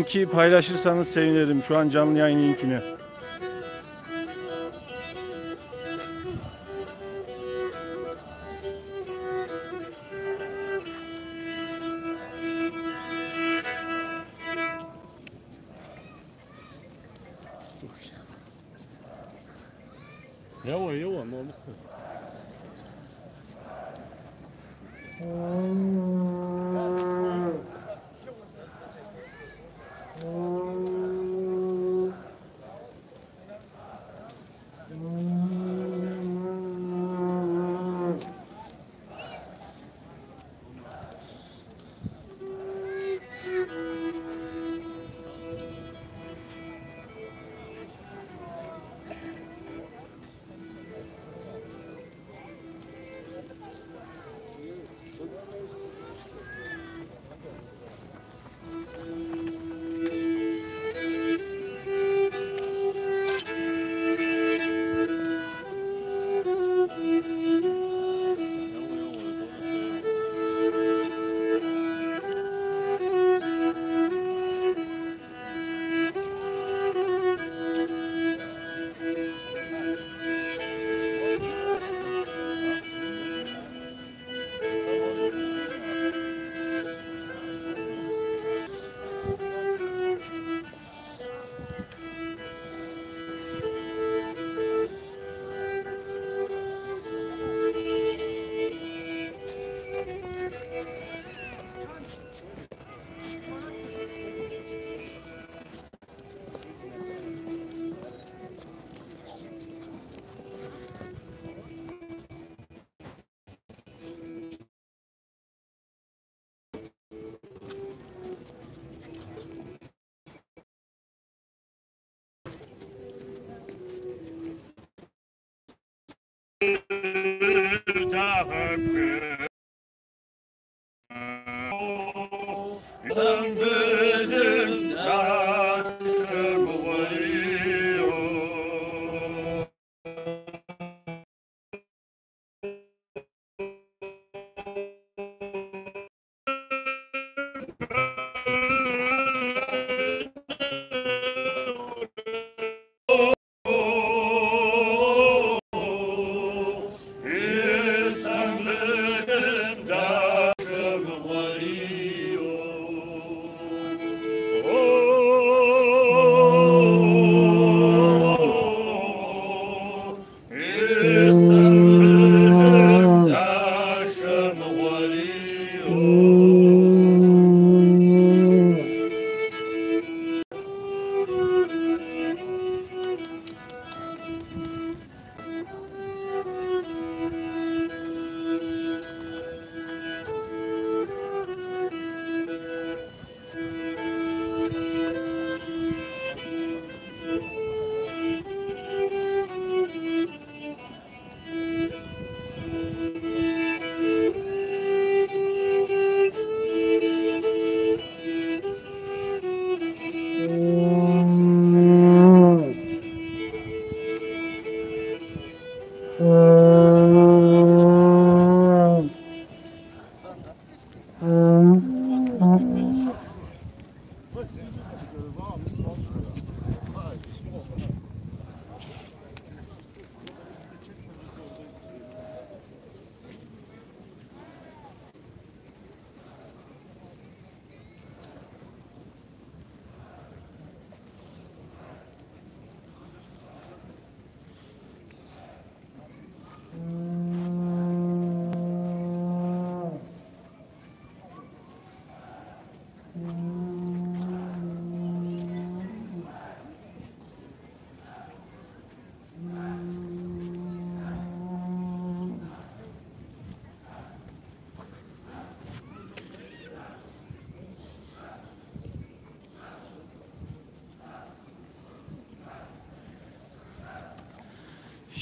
Linki paylaşırsanız sevinirim. Şu an canlı yayın linkini. Jawohl, jawohl, morgen ist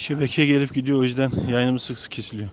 Şebeke gelip gidiyor, o yüzden yayınımız sık sık kesiliyor.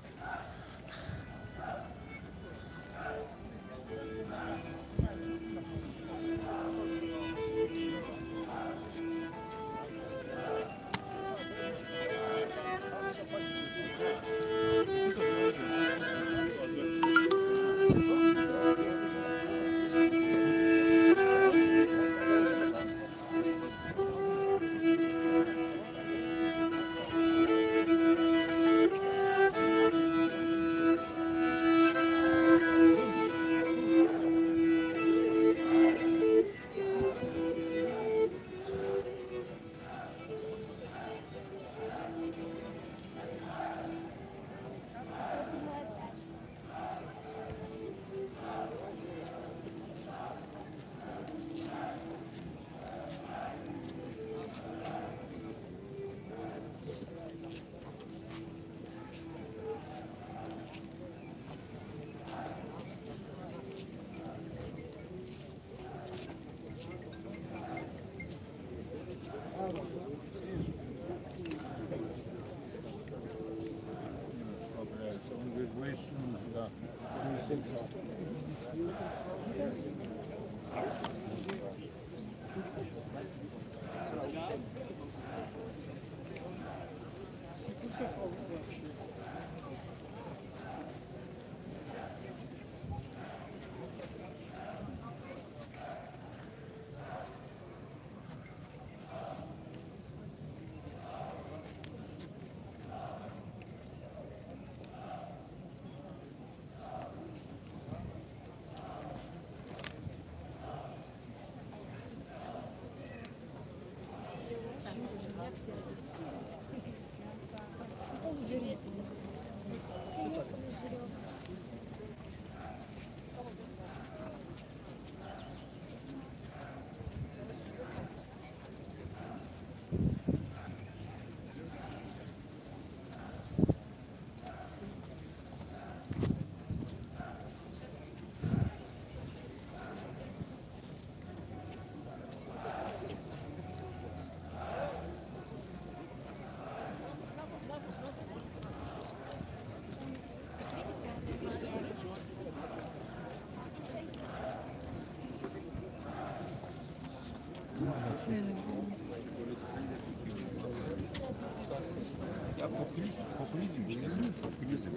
Ya popülist, popülizm işte. Popülizm.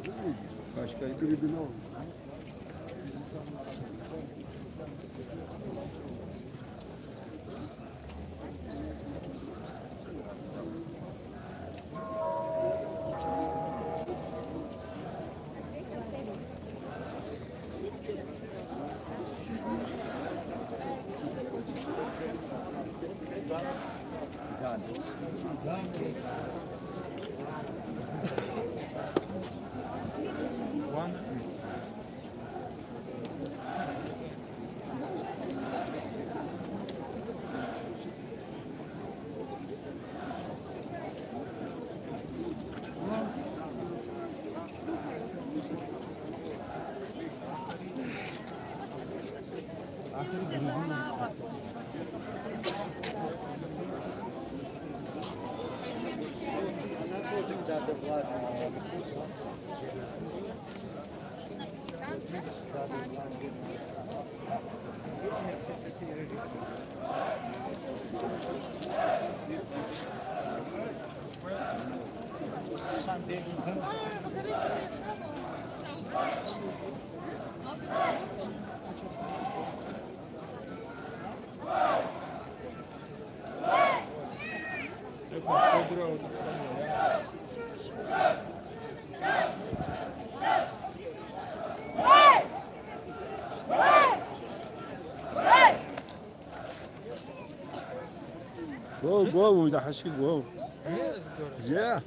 Başka Go, go, go. Yeah.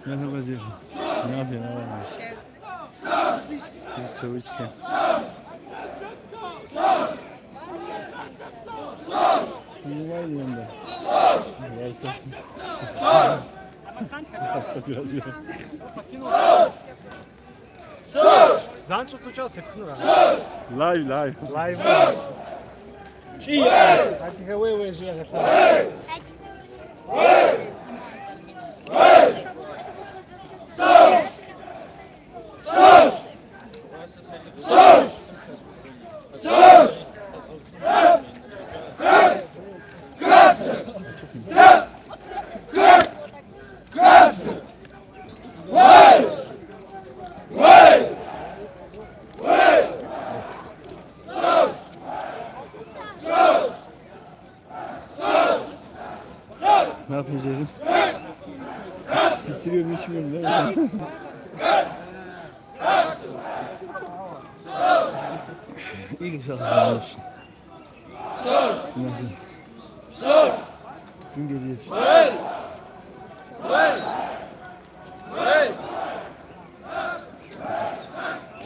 Merhaba Zerrin. Ne yapıyorsun? Bir su içken. Ne var yanında? Varsa. Varsa biraz bir. Live, live. Live. Ne yapayım Zerrin? Bitiriyorum içmiyorum değil mi? İyilik sağlık olsun. Dün gece yetiştim.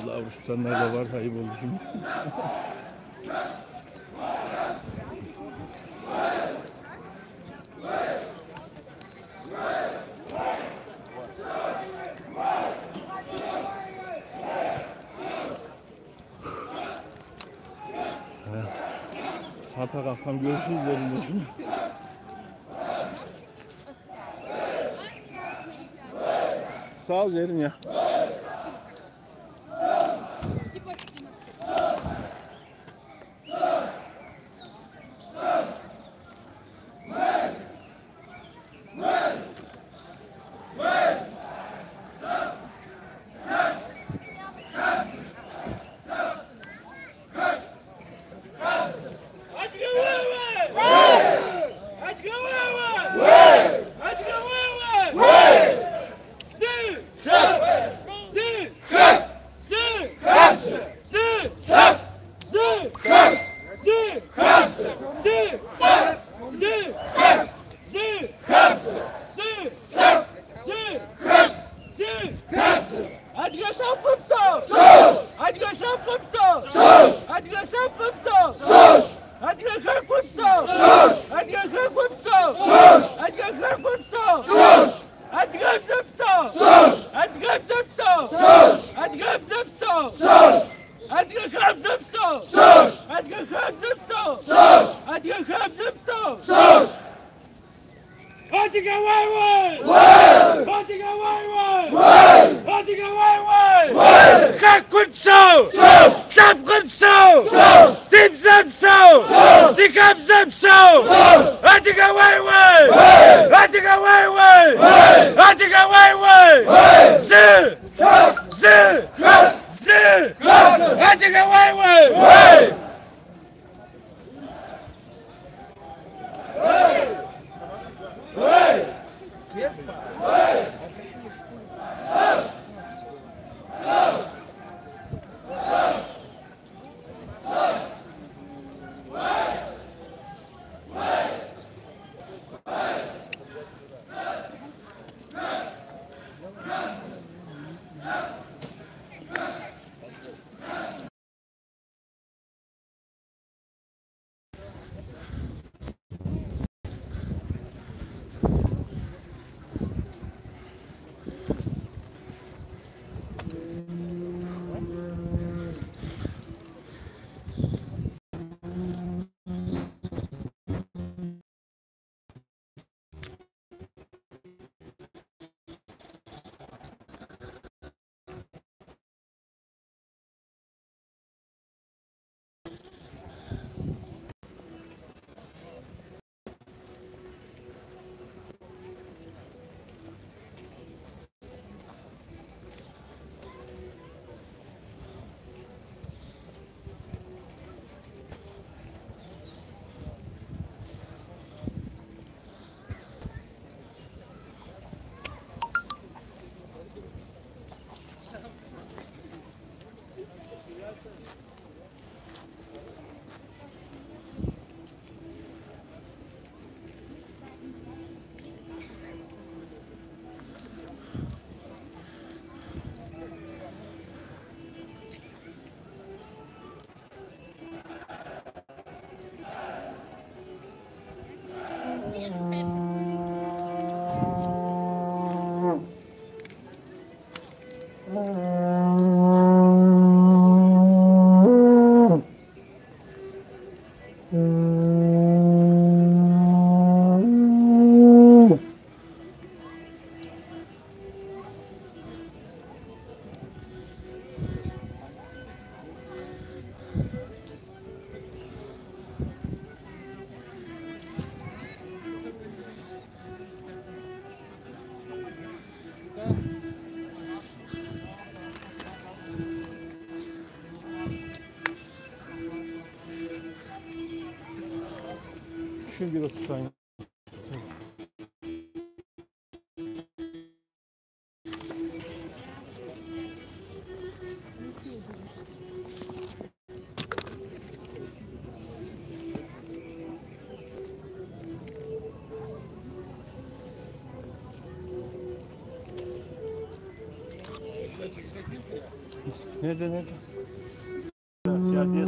Allah oruç tutanlar da var, ayıp oldu şimdi. Saate kalkam görüşürüz derim şimdi. Sağ ol Zerrin ya. Şu 1.30 saniye. Sen çekecek değilsin ya. Nerede nerede? Siyah değil.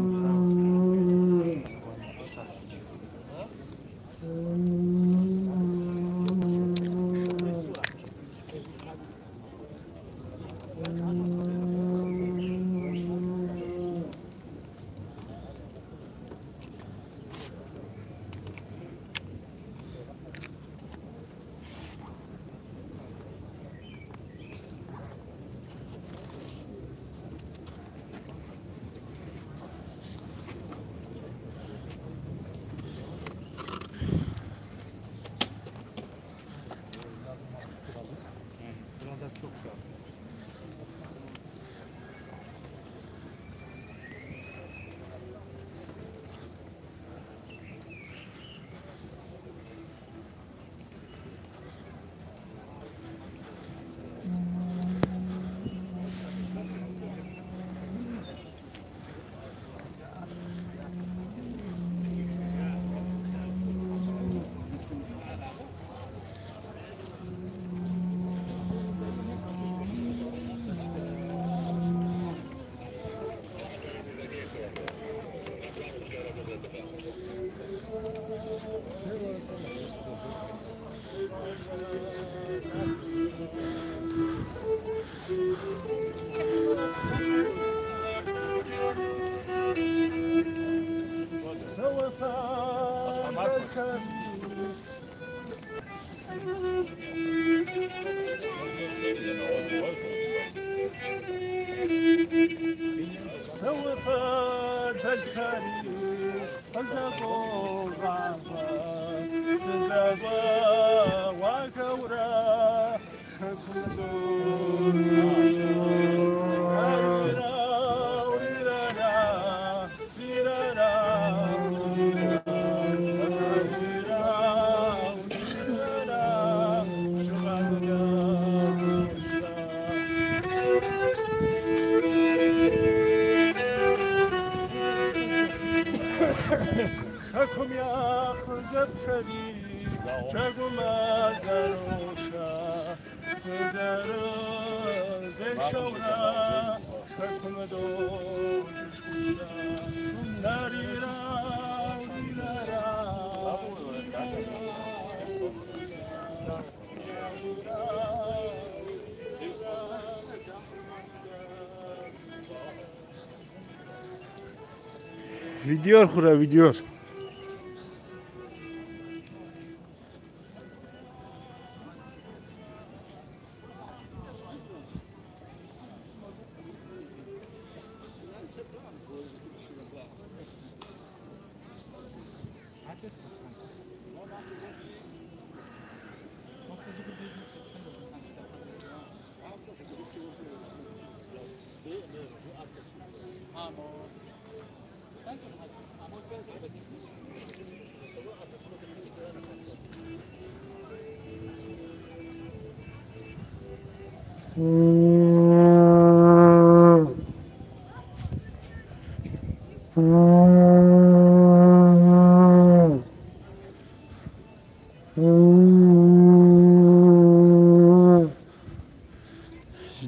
Video xura video.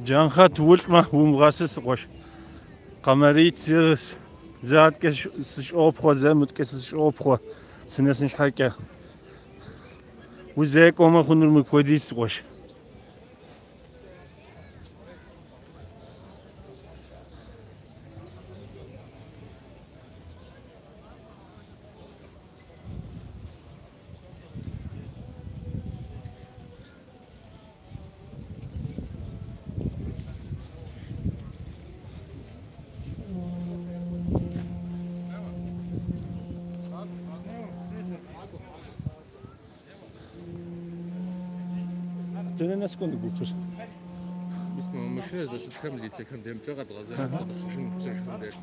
Джанхат улӏмэ умыгъэсы сыкъуэш. Къэмэрит сырыс. Зэ аткӏэ сыщӏопхъуэ, зэ мыткӏэ сыщӏопхъуэ. Сынэсын щхьэкӏэ. Узекӏуэмэ хъунур мыпхуэдиз сыкъуэш. Дэнэ нэс кӏуэну гупыр? Мис мы машинэ здэщытхэм милицэхэм демкӏэ къэдгъэзэжу къыдыхьэжын псэжхэм деж.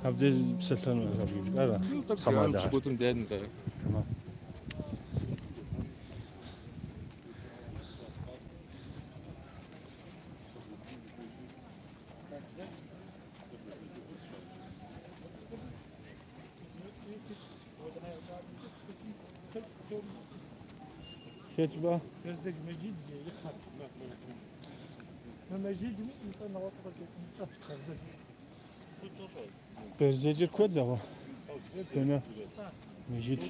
Абдей псэлъэну абы ара? Тхьэмадэ. Пщыкӏутӏым деж нтӏэ. Тэмам. Хэт ба? Бэрзэджыр куэд зэгъуэ. Дэнэ? Мэжид.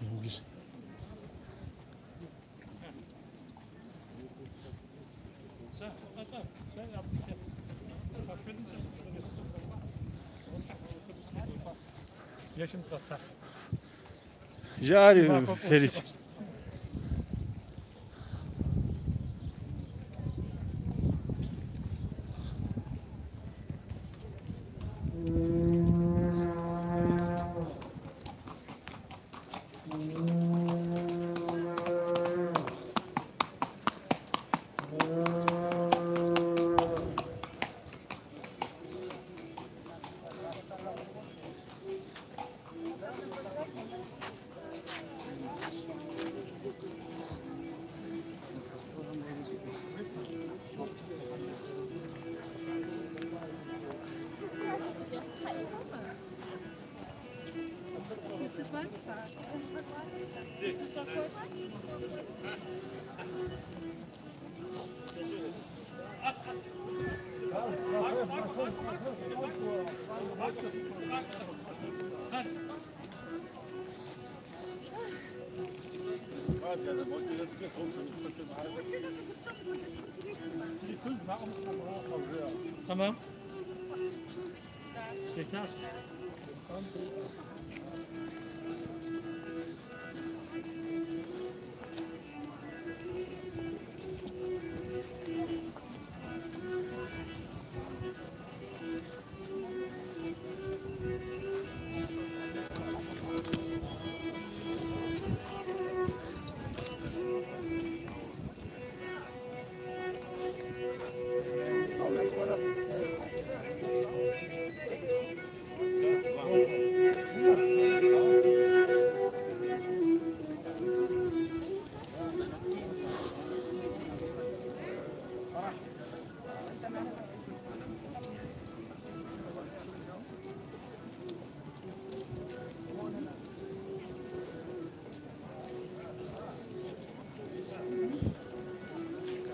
Енгиз. Жари, Феликс. Tamam. Yeter.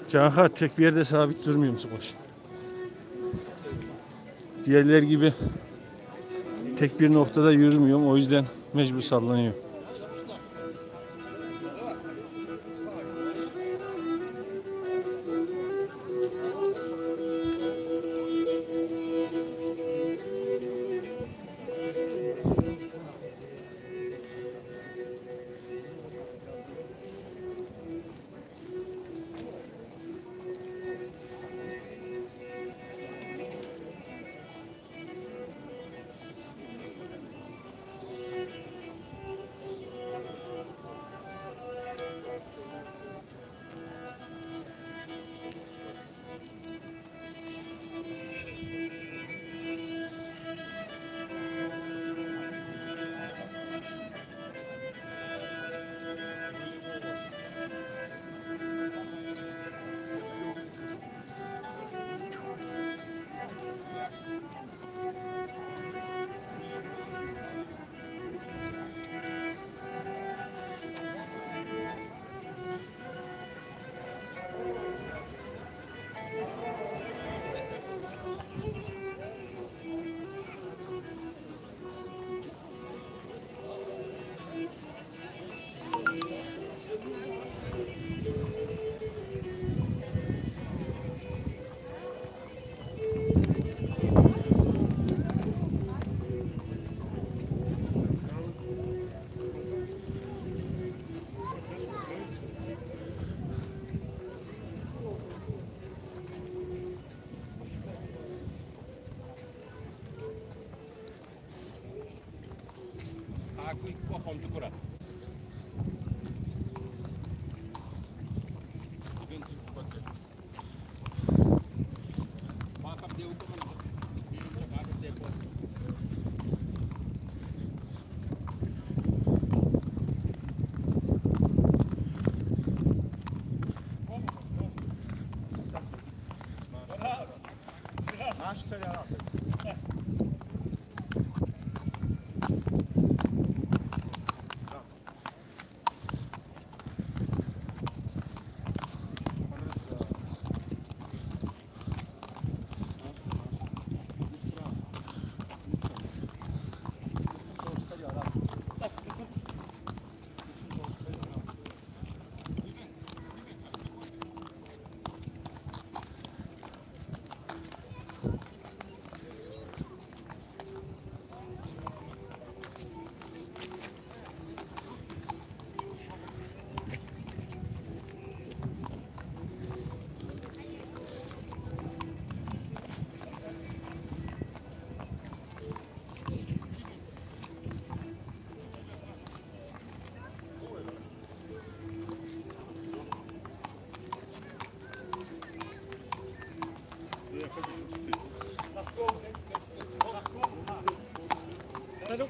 Canka tek bir yerde sabit durmuyor musun koş? Diğerler gibi tek bir noktada yürümüyorum. O yüzden mecbur sallanıyorum.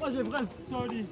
Псори.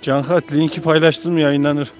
Cankat, linki paylaştın mı, yayınlanır.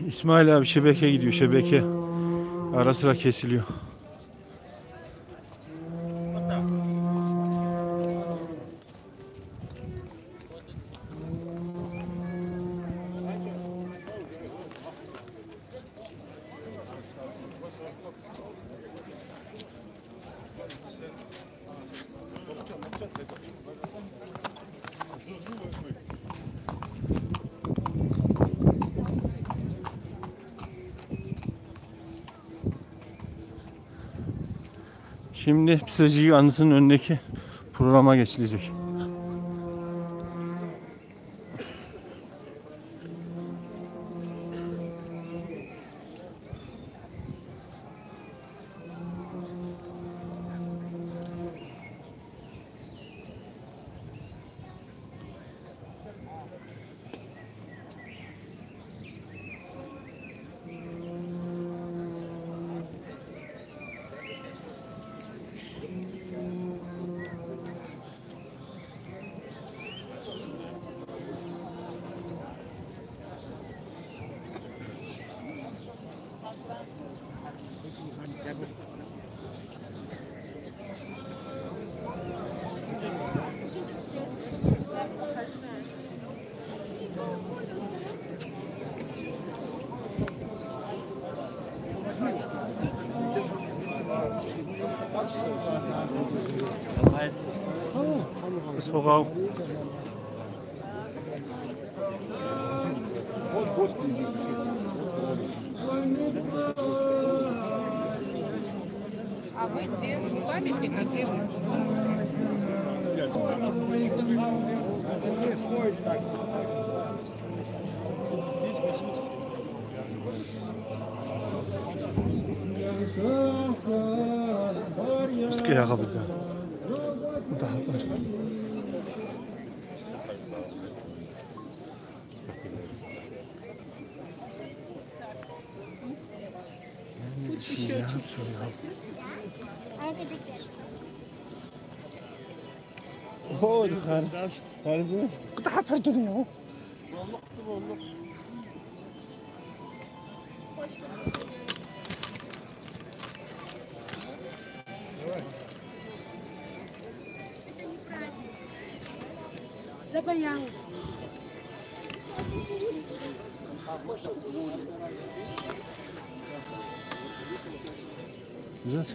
İsmail abi şebeke gidiyor, şebeke. Ara sıra kesiliyor. Şimdi Pseci anısının önündeki programa geçilecek. Soğuk. Сыткӏэ ягъэбыда дыхьэпӏэр? Зэт.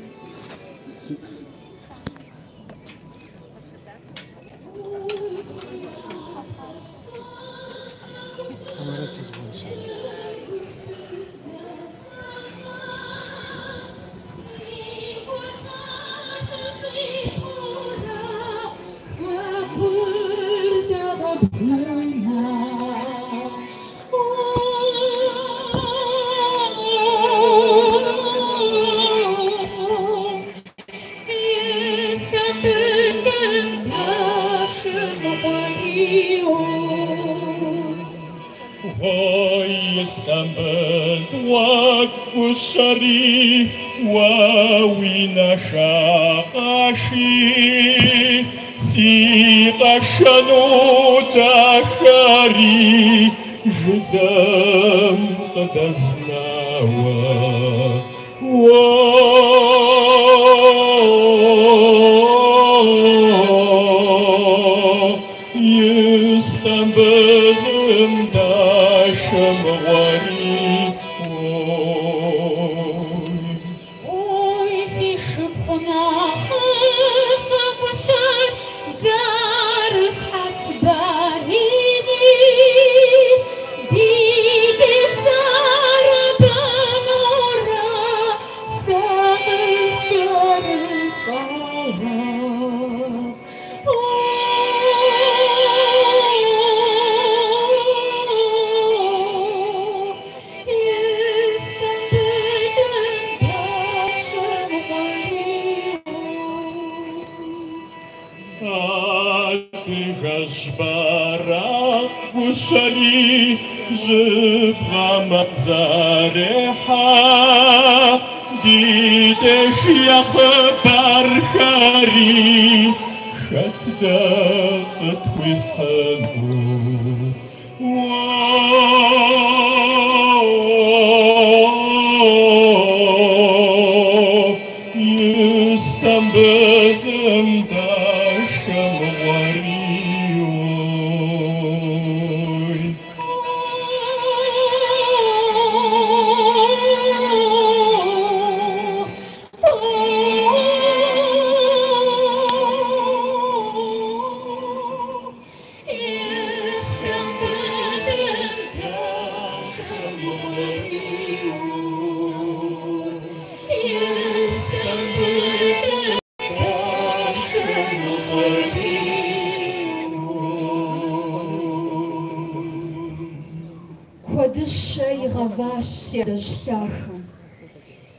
Куэдыщэ игъэващ си адэжь лъахэм.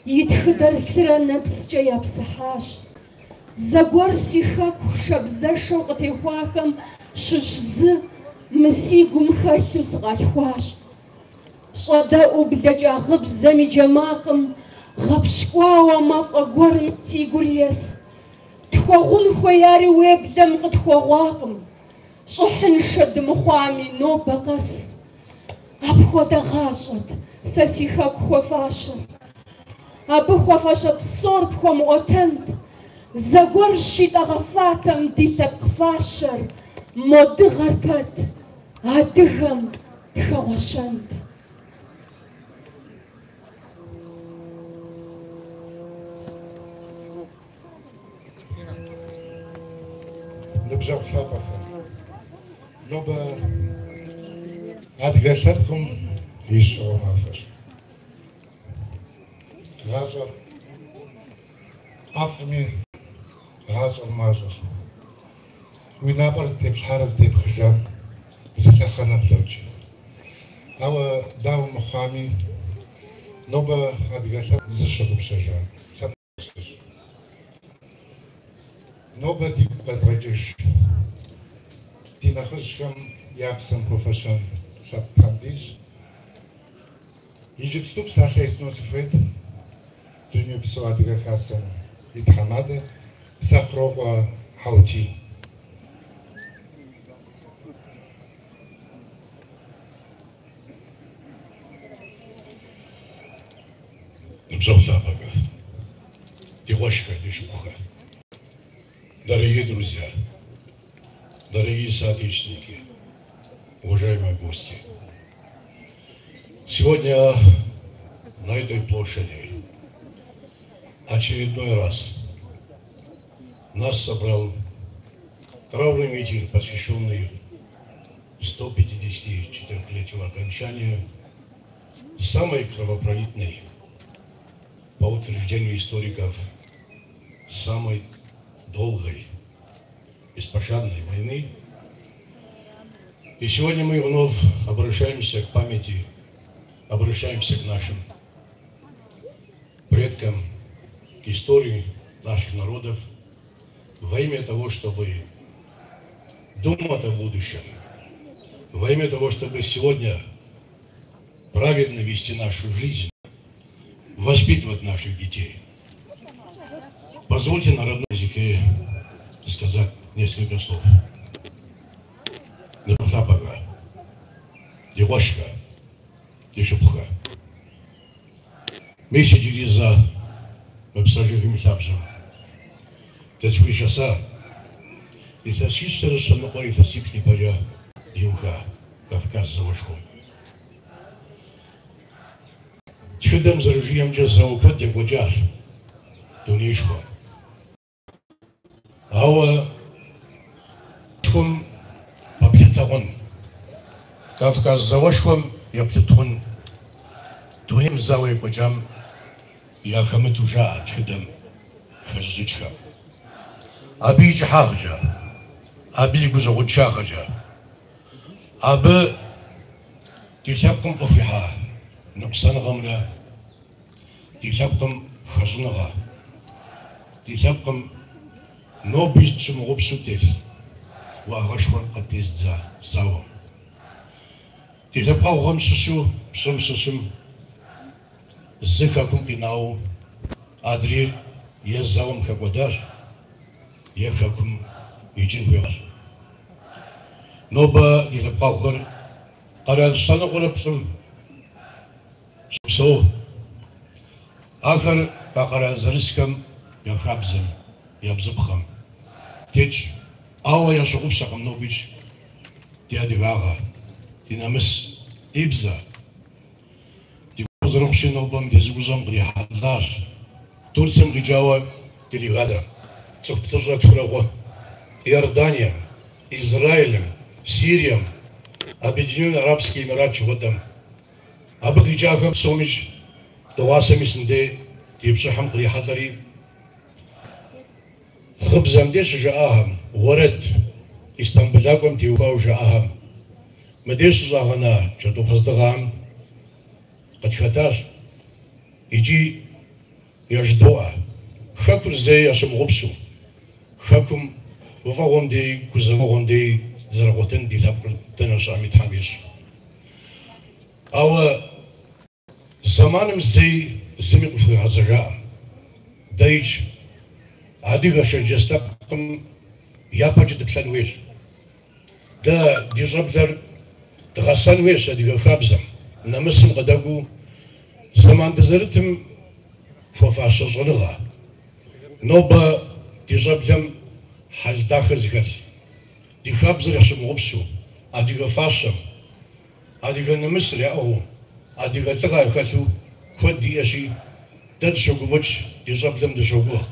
И тхыдэр лъырэ нэпскӏэ япсыхьащ. Зэгуэр си хэку шабзэшэу къытехуахэм щыщ зы мы си гум хэлъу сыкъалъхуащ. Щӏэдэӏуу блэкӏа гъыбзэм и джэ макъым гъэпщкӏуауэ мафӏэ гуэрым си гур ес. Тхуэгъун хуеяри уеблэм къытхуэгъуакъым. Щӏыхьыншэ дымыхъуами нобэ къэс. Апхуэдэ гъащӏэт сэ си хэку хуэфащэр. Абы хуэфащэ псор пхуэмыӏуэтэнт. Зэгуэр щитӏэгъэфатэм ди лъэпкъ фащэр, мо дыгъэр пэт адыгэм тхэгъуэщэнт. Ныбжьэгъу лъапӏэхэр, нобэ адыгэ лъэпкъым и щыгъуэ махуэщ. Гъащӏэр ӏэфӏми, гъащӏэр мащӏэщ. Уи напӏэр зытеплъхьарэ зытепхыжам зы лъэхъэнэ блокӏ. Ауэ дауэ мыхъуами, нобэ адыгэ лъэпкъ зыщыгъупщэжа лъэпкъщ. Нобэ дигу къэдгъэкӏыж ди нэхъыжьхэм я псэм хуэфэщэн лъэпкъ Тхьэм дищӏ. Иджыпсту псалъэ естыну сыхуейт Дунейпсо Адыгэ Хасэм и тхьэмадэ Сэхъурокъуэ Хьэутий. Ныбжьэгъу лъапӏэхэ, ди къуэшхэ, ди шыпхъухэ, дорогие друзья, дорогие соотечественники, уважаемые гости. Сегодня на этой площади очередной раз нас собрал траурный митинг, посвященный 154-летию окончания самой кровопролитной, по утверждению историков, самой долгой, беспощадной войны. И сегодня мы вновь обращаемся к памяти, обращаемся к нашим предкам, к истории наших народов во имя того, чтобы думать о будущем, во имя того, чтобы сегодня правильно вести нашу жизнь, воспитывать наших детей. Позвольте на родном языке сказать несколько слов. Ныбжьэгъухэ, ди къуэшхэ, ди шыпхъухэ. Мис иджыри зэ мы Псэ жыгым и лъабжьэм дызэхуишэса илъэсищэрэ щэ ныкъуэрэ илъэсиплӏ ипэкӏэ иуха Кавказ зауэшхуэм. Тхыдэм зэрыжиӏэмкӏэ зауэ куэд екӏуэкӏащ дунеишхуэм. Ауэ шхуэм пэплъытэ хъун, Кавказ зауэшхуэм еплъыт хъун дунейм зауэ екӏуэкӏам яхэмыту жаӏэ тхыдэм хэзыщӏыкӏхэм. Абы и кӏыхьагъкӏэ, абы и гущӏэгъуншагъэкӏэ, абы ди лъэпкъым къыхуихьа ныкъусаныгъэмрэ ди лъэпкъым хэщӏыныгъэ, ди лъэпкъым ноби тщымыгъупщэу телъ уӏэгъэшхуэр къытездза зауэм. Ди лъэпкъэгъухэм щыщу пщӏым щыщым зы хэкум къинауэ адрейр е зауэм хэкӏуэдащ, е хэкум икӏын хуей хъуащ. Нобэ ди лъэпкъэгъухэр къэрал щэ ныкъуэрэ плӏым щопсэу. Ахэр а къэрал зэрысхэм я хабзэм, я бзыпхъэм тетщ, ауэ ящыгъупщэкъым нобикӏ ди адыгагъэ, ди нэмыс, ди бзэ. Ди гуапэ зэрыхъущи, нобэ мы ди зэӏущӏэм кърихьэлӏащ Турцием къикӏауэ делегацэ, цӏыху плӏыщӏрэ тхурэ хъу, Иорданием, Израилым, Сирием, Объединенный Арабский Эмират жыхуэтӏэм. Абы къикӏахэм псомикӏ дыгъуасэ мис мыдей ди пщыхьым кърихьэлӏэри, гъыбзэ мыдей щыжаӏахэм, уэрэд Истамбылакӏуэм теухуауэ жаӏахэм, мыдей щыщӏагъэна кӏэртӏоф уэздыгъэхэм къытхэтащ икӏи яжыдоӏэ, хэкур зэи ящымыгъупщэу, хэкум гуфӏэгъуэм дей, гузэвэгъуэм дей дызэрыкъуэтын ди лъэпкъыр дэнэ щыӏэми Тхьэм ищӏ. Ауэ зэманым зэи зыми къыхуигъэзэжаӏым. Дэрикӏ адыгэ шэрджэс лъэпкъым япэкӏэ дыплъэн хуейщ. Дэ ди щӏэблэр дгъэсэн хуейщ адыгэ хабзэм, нэмысым къыдэкӏуэу зэман дызэрытым хуэфащэ щӏэныгъэ. Нобэ ди щӏэблэм хьэл дахэ зыхэлъ, ди хабзэр ящымыгъупщэу, адыгэ фащэм, адыгэ нэмысыр яӏыгъыу, адыгэ лӏыгъэ яхэлъу куэд диӏэщи, дэ дыщогуфӏыкӏ, ди щӏэблэм дыщогугъ,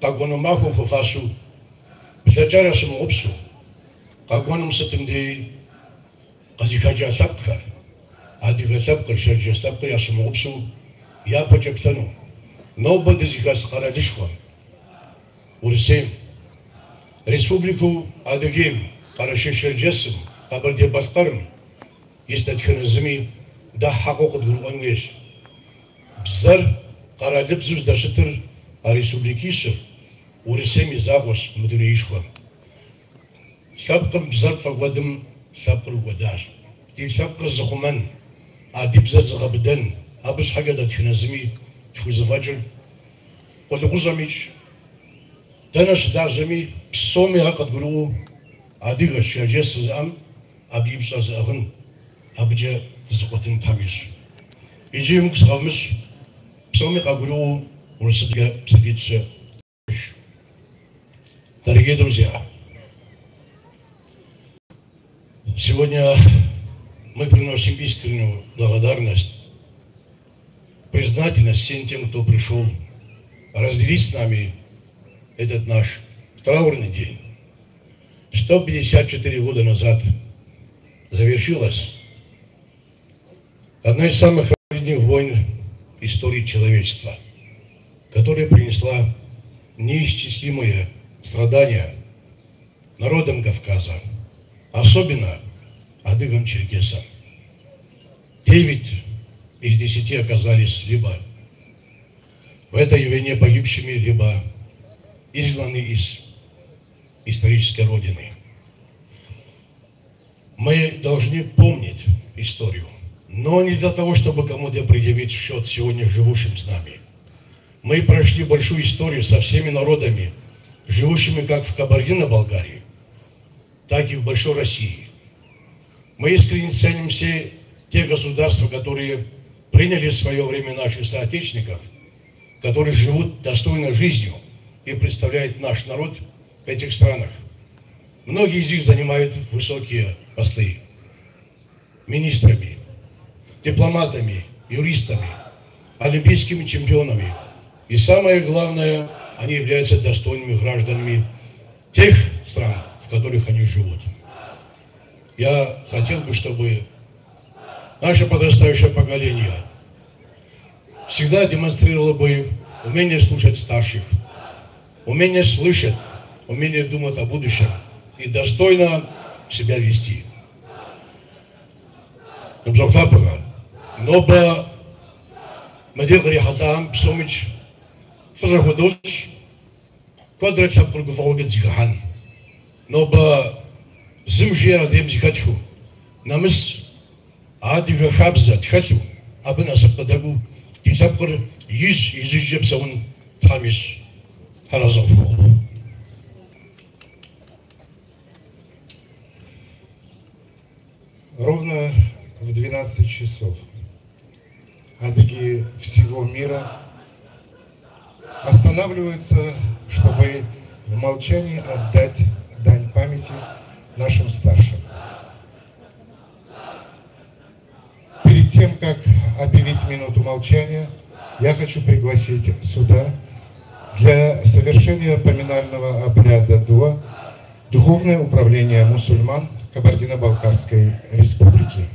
къэкӏуэну махуэм хуэфащэу, блэкӏар ящымыгъупщэу, къэкӏуэнум сытым дей къызыхэкӏа лъэпкъхэр, адыгэ лъэпкъыр, шэрджэс лъэпкъыр ящымыгъупщэу япэкӏэ плъэну. Нобэ дызыхэс къэралышхуэм, Урысейм, Республикэу Адыгейм, Къэрэшей-Шэрджэсым, Къэбэрдей-Балъкъэрым ис дэтхэнэ зыми дэ хьэкъыу къыдгурыӏуэн хуейщ. Бзэр къэралыбзэу здэщытыр а республикищыр Урысейм и закъуэщ мы дунеишхуэм. Лъэпкъым бзэр пфӏэкӏуэдым лъэпкъыр укӏуэдащ. Ди лъэпкъыр зыхъумэн, а ди бзэр зыгъэбыдэн, абы щхьэкӏэ дэтхэнэ зыми тхузэфӏэкӏыр къулыкъущӏэмикӏ, дэнэ щылажьэми, псоми ар къыдгурыӏуэу адыгэщ, шэрджэс жызыӏэм абы и пщӏэр зыӏыгъын, абыкӏэ дызэкъуэтын Тхьэм ищӏ. Иджы емыкӏу сыкъэвмыщӏ, псоми къагурыӏуэу урысыбзэкӏэ псалъитӏ-щы. Дорогие друзья, сегодня мы приносим искреннюю благодарность, признательность всем тем, кто пришел разделить с нами этот наш траурный день. 154 года назад завершилась одна из самых ранних войн истории человечества, которая принесла неисчислимые страдания народам Кавказа, особенно адыгам-черкесам. 9 из 10 оказались либо в этой войне погибшими, либо изгнаны из исторической родины. Мы должны помнить историю, но не для того, чтобы кому-то предъявить счет сегодня живущим с нами. Мы прошли большую историю со всеми народами, живущими как в Кабардино-Балкарии, так и в Большой России. Мы искренне ценим все те государства, которые приняли в свое время наших соотечественников, которые живут достойной жизнью и представляют наш народ в этих странах. Многие из них занимают высокие посты министрами, дипломатами, юристами, олимпийскими чемпионами. И самое главное, они являются достойными гражданами тех стран, в которых они живут. Я хотел бы, чтобы наше подрастающее поколение всегда демонстрировало бы умение слушать старших, умение слышать, умение думать о будущем и достойно себя вести. Ныбжьэгъу лъапӏэхэ, нобэ мыдей кърихьэлӏам псомикӏ фӏыщӏэ худощӏ, куэдрэ лъэпкъыр гуфӏэгъуэкӏэ дызэхыхьэн. Нобэ зым жиӏэр адрейм зэхэтхыу, нэмыс адыгэ хабзэ тхэлъу, абы насып къыдэкӏуэу ди лъэпкъыр ижь ижьыжкӏэ псэун Тхьэм ищӏ. Тхьэр арэзы къыфхухъу. Ровно в 12 часов адыги всего мира останавливаются, чтобы в молчании отдать дань памяти нашим старшим. Перед тем, как объявить минуту молчания, я хочу пригласить сюда для совершения поминального обряда дуа Духовное управление мусульман Кабардино-Балкарской Республики.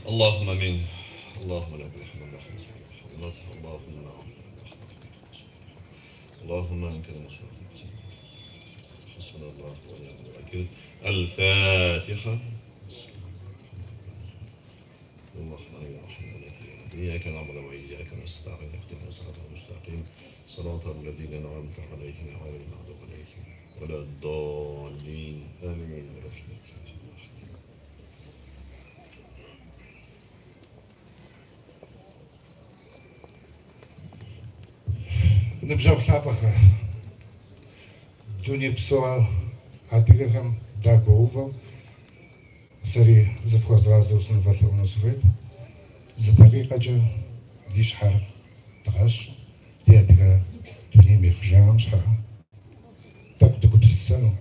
اللهم امين اللهم لك الحمد اللهم اللهم انك حسبنا الله ونعم الوكيل الفاتحه الرحمن الرحيم اياك نعبد واياك نستعين اهدنا الصراط المستقيم صراط الذين انعمت عليهم غير المغضوب عليهم ولا الضالين امين برحمتك. Ныбжьэгъу лъапӏэхэ, дунейпсо адыгэхэм дагуэувэу сэри зыфхуэзгъазэу сынывэлъэӏуну сыхуейт. Зы дакъикъэкӏэ ди щхьэр дгъэщӏу, ди адыгэ дунейм ехыжахэм щхьэкӏэ тӏэкӏу дыгупсысэну,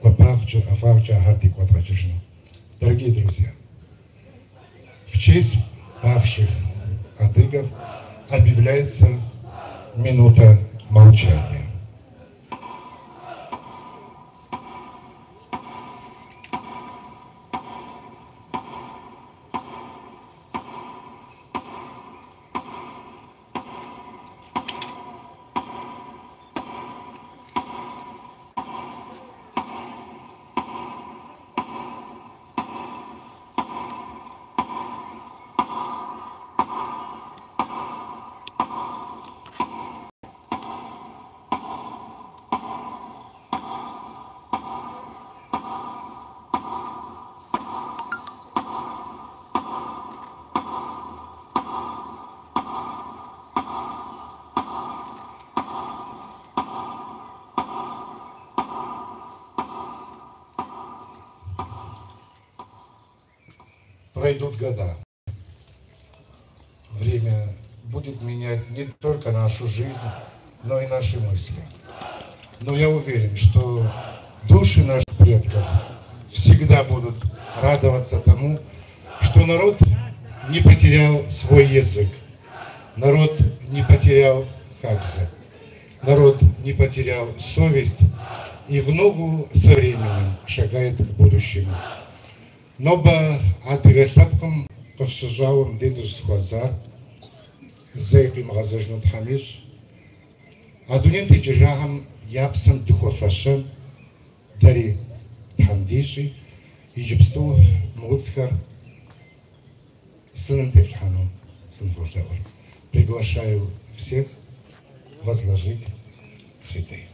гуапагъкӏэ, ӏэфӏагъкӏэ ахэр дигу къэдгъэкӏыжыну. Дорогие друзья, в честь павших адыгов Объявляется минута молчания. Пройдут года. Время будет менять не только нашу жизнь, но и наши мысли. Но я уверен, что души наших предков всегда будут радоваться тому, что народ не потерял свой язык, народ не потерял хабза, народ не потерял совесть и в ногу со временем шагает к будущему. Нобэ адыгэ лъэпкъым къыщыщӏауэ мыбдеж дыщызэхуэсар зэи къимыгъэзэжыну Тхьэм ищӏ. А дунейм текӏыжахэм я псэм дыхуэфэщэн дэри Тхьэм дищӏи, иджыпсту мы удзхэр сыным тефлъхьэну сыныволъэӏур. Приглашаю всех возложить цветы.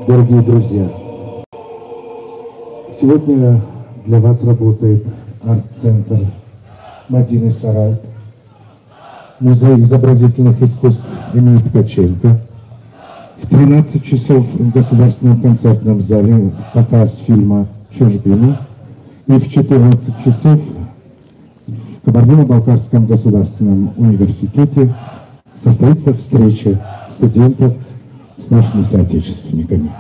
Дорогие друзья, сегодня для вас работает арт-центр Мадины Сарай, Музей изобразительных искусств имени Ткаченко. В 13 часов в Государственном концертном зале показ фильма «Чужбина». И в 14 часов в Кабардино-Балкарском государственном университете состоится встреча студентов с нашими соотечественниками.